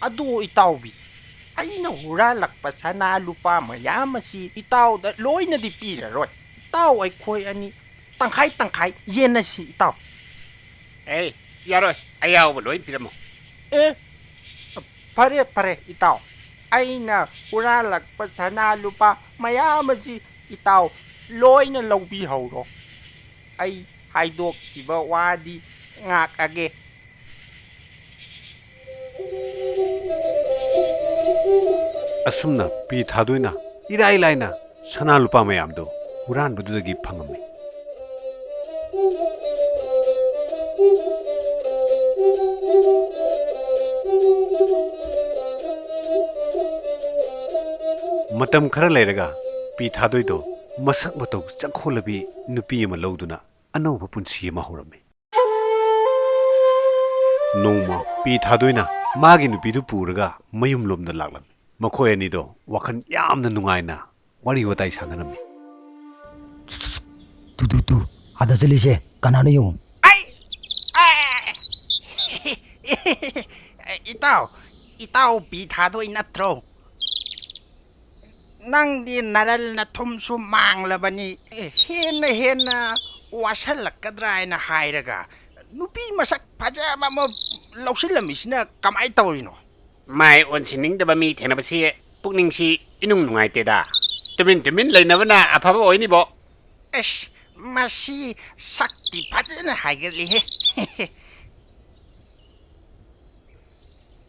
ꯑꯗꯨ ꯏꯇꯥꯎꯕꯤ, ꯑꯩꯅ ꯍꯨꯔꯥꯜꯂꯛꯄ ꯁꯅꯥ ꯂꯨꯄꯥ ꯃꯌꯥꯝ ꯑꯁꯤ ꯏꯇꯥꯎꯗ ꯂꯣꯏꯅꯗꯤ ꯄꯤꯔꯔꯣꯏ꯫ ꯏꯇꯥꯎ ꯑꯩꯈꯣꯏ ꯑꯅꯤ ꯇꯪꯈꯥꯏ ꯇꯪꯈꯥꯏ ꯌꯦꯟꯅꯁꯤ, ꯏꯇꯥꯎ꯫ ꯑꯦ, ꯌꯥꯔꯣꯏ, ꯑꯌꯥꯎꯕ ꯂꯣꯏ ꯄꯤꯔꯝꯃꯣ꯫ ꯑꯦ, ꯐꯔꯦ, ꯐꯔꯦ, ꯏꯇꯥꯎ꯫ ꯑꯩꯅ ꯍꯨꯔꯥꯜꯂꯛꯄ ꯁꯅꯥ ꯂꯨꯄꯥ ꯃꯌꯥꯝ ꯑꯁꯤ ꯏꯇꯥꯎ ꯂꯣꯏꯅ ꯂꯧꯕꯤꯍꯧꯔꯣ꯫ ꯑꯩ ꯍꯥꯏꯗꯣꯛꯈꯤꯕ ꯋꯥꯗꯤ ꯉꯥꯛꯑꯒꯦ꯫ ꯑꯁꯨꯝꯅ ꯄꯤ ꯊꯥꯗꯣꯏꯅ ꯏꯔꯥꯏ ꯂꯥꯏꯅ ꯁꯅꯥ ꯂꯨꯄꯥ ꯃꯌꯥꯝꯗꯨ ꯍꯨꯔꯥꯟꯕꯗꯨꯗꯒꯤ ꯐꯪꯉꯝꯃꯤ꯫ ꯃꯇꯝ ꯈꯔ ꯂꯩꯔꯒ ꯄꯤ ꯊꯥꯗꯣꯏꯗꯣ ꯃꯁꯛ ꯃꯇꯧ ꯆꯪꯈꯣꯜꯂꯕꯤ ꯅꯨꯄꯤ ꯑꯃ ꯂꯧꯗꯨꯅ ꯑꯅꯧꯕ ꯄꯨꯟꯁꯤ ꯑꯃ ꯍꯧꯔꯝꯃꯤ꯫ ꯅꯣꯡꯃ ꯄꯤ ꯊꯥꯗꯣꯏꯅ ꯃꯥꯒꯤ ꯅꯨꯄꯤꯗꯨ ꯄꯨꯔꯒ ꯃꯌꯨꯝꯂꯣꯝꯗ ꯂꯥꯛꯂꯝꯃꯤ꯫ ꯃꯈꯣꯏ ꯑꯅꯤꯗꯣ ꯋꯥꯈꯜ ꯌꯥꯝꯅ ꯅꯨꯡꯉꯥꯏꯅ ꯋꯥꯔꯤ ꯋꯥꯇꯥꯏ ꯁꯥꯟꯅꯔꯝꯃꯤ꯫ ꯇꯨ, ꯇꯨ, ꯇꯨ, ꯑꯥꯗ ꯆꯠꯂꯤꯁꯦ ꯀꯅꯥꯅꯣ ꯌꯦꯡꯉꯨ꯫ ꯑꯩ, ꯑꯩ, ꯏꯇꯥꯎ, ꯏꯇꯥꯎ ꯄꯤ ꯊꯥꯗꯣꯏ ꯅꯠꯇ꯭ꯔꯣ? ꯅꯪꯗꯤ ꯅꯔꯜ ꯅꯊꯨꯝꯁꯨ ꯃꯥꯡꯂꯕꯅꯤ꯫ ꯑꯦ, ꯍꯦꯟꯅ ꯍꯦꯟꯅ ꯋꯥꯁꯜꯂꯛꯀꯗ꯭ꯔꯥ ꯍꯥꯏꯅ ꯍꯥꯏꯔꯒ, ꯅꯨꯄꯤ ꯃꯁꯛ ꯐꯖꯕ ꯑꯃ ꯂꯧꯁꯤꯜꯂꯝꯃꯤꯁꯤꯅ ꯀꯃꯥꯏ ꯇꯧꯔꯤꯅꯣ? ꯃꯥꯏ ꯑꯣꯟꯁꯤꯟꯅꯤꯡꯗꯕ ꯃꯤ ꯊꯦꯡꯅꯕꯁꯤ ꯄꯨꯛꯅꯤꯡꯁꯤ ꯏꯅꯨꯡ ꯅꯨꯡꯉꯥꯏꯇꯦꯗ꯫ ꯇꯨꯃꯤꯟ ꯇꯨꯃꯤꯟ ꯂꯩꯅꯕꯅ ꯑꯐꯕ ꯑꯣꯏꯅꯤꯕꯣ꯫ ꯑꯁ, ꯃꯁꯤ ꯁꯛꯇꯤ ꯐꯖꯅ ꯍꯥꯏꯒꯠꯂꯤꯍꯦ꯫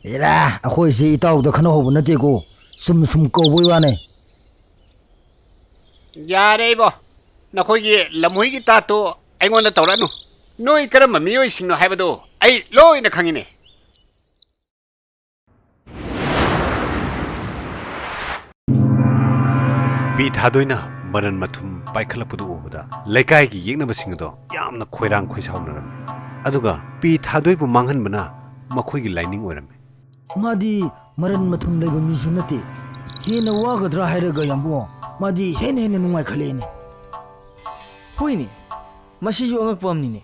ꯑꯦꯔꯥ, ꯑꯩꯈꯣꯏꯁꯤ ꯏꯇꯥꯎꯗ ꯈꯟꯅꯍꯧꯕ ꯅꯠꯇꯦꯀꯣ, ꯁꯨꯝ ꯁꯨꯝ ꯀꯧꯕꯩ ꯋꯥꯅꯦ꯫ ꯌꯥꯔꯦ ꯏꯕꯣ, ꯅꯈꯣꯏꯒꯤ ꯂꯝꯍꯨꯏꯒꯤ ꯇꯥꯠꯇꯨ ꯑꯩꯉꯣꯟꯗ ꯇꯧꯔꯛꯑꯅꯨ꯫ ꯅꯣꯏ ꯀꯔꯝꯕ ꯃꯤꯑꯣꯏꯁꯤꯡꯅꯣ ꯍꯥꯏꯕꯗꯨ ꯑꯩ ꯂꯣꯏꯅ ꯈꯪꯉꯤꯅꯦ꯫ ꯄꯤ ꯊꯥꯗꯣꯏꯅ ꯃꯔꯟ ꯃꯊꯨꯝ ꯄꯥꯏꯈꯠꯂꯛꯄꯗꯨ ꯎꯕꯗ ꯂꯩꯀꯥꯏꯒꯤ ꯌꯦꯛꯅꯕꯁꯤꯡ ꯑꯗꯣ ꯌꯥꯝꯅ ꯈꯣꯏꯔꯥꯡ ꯈꯣꯏꯁꯥꯎꯅꯔꯝꯃꯤ꯫ ꯑꯗꯨꯒ ꯄꯤ ꯊꯥꯗꯣꯏꯕꯨ ꯃꯥꯡꯍꯟꯕꯅ ꯃꯈꯣꯏꯒꯤ ꯂꯥꯏꯅꯤꯡ ꯑꯣꯏꯔꯝꯃꯤ꯫ ꯃꯥꯗꯤ ꯃꯔꯟ ꯃꯊꯨꯝ ꯂꯩꯕ ꯃꯤꯁꯨ ꯅꯠꯇꯦ꯫ ꯍꯦꯟꯅ ꯋꯥꯒꯗ꯭ꯔꯥ ꯍꯥꯏꯔꯒ ꯌꯥꯝꯕꯨꯡ, ꯃꯥꯗꯤ ꯍꯦꯟꯅ ꯍꯦꯟꯅ ꯅꯨꯡꯉꯥꯏꯈꯠꯂꯛꯑꯦꯅꯦ꯫ ꯍꯣꯏꯅꯦ, ꯃꯁꯤꯁꯨ ꯑꯉꯛꯄ ꯑꯃꯅꯤꯅꯦ꯫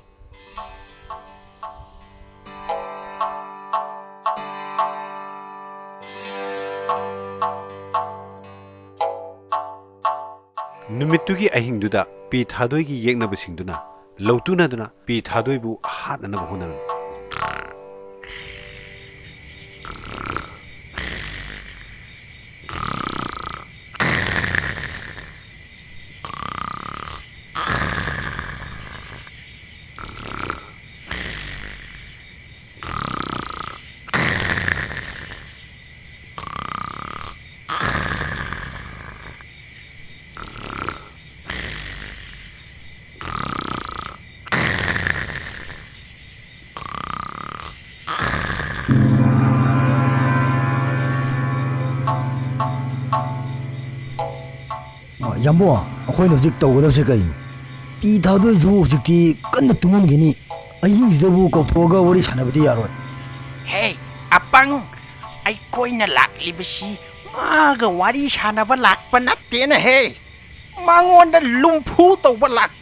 ꯅꯨꯃꯤꯠꯇꯨꯒꯤ ꯑꯍꯤꯡꯗꯨꯗ ꯄꯤ ꯊꯥꯗꯣꯏꯒꯤ ꯌꯦꯛꯅꯕꯁꯤꯡꯗꯨꯅ ꯂꯧꯇꯨꯅꯗꯨꯅ ꯄꯤ ꯊꯥꯗꯣꯏꯕꯨ ꯍꯥꯠꯅꯅꯕ ꯍꯣꯠꯅꯔꯝꯃꯤ꯫ ꯑ, ꯌꯥꯝꯕꯨꯡ, ꯑꯩꯈꯣꯏꯅ ꯍꯧꯖꯤꯛ ꯇꯧꯒꯗꯕꯁꯦ ꯀꯩꯅꯣ? ꯄꯤ ꯊꯥꯗꯣꯏꯁꯨ ꯍꯧꯖꯤꯛꯇꯤ ꯀꯟꯅ ꯇꯨꯝꯃꯝꯈꯤꯅꯤ꯫ ꯑꯍꯤꯡꯁꯤꯗꯕꯨ ꯀꯧꯊꯣꯛꯑꯒ ꯋꯥꯔꯤ ꯁꯥꯟꯅꯕꯗꯤ ꯌꯥꯔꯣꯏ꯫ ꯍꯦ, ꯑꯄꯪ! ꯑꯩꯈꯣꯏꯅ ꯂꯥꯛꯂꯤꯕꯁꯤ ꯃꯥꯒ ꯋꯥꯔꯤ ꯁꯥꯟꯅꯕ ꯂꯥꯛꯄ ꯅꯠꯇꯦꯅꯦꯍꯦ꯫ ꯃꯉꯣꯟꯗ ꯂꯨꯝꯐꯨ ꯇꯧꯕ ꯂꯥꯛꯄ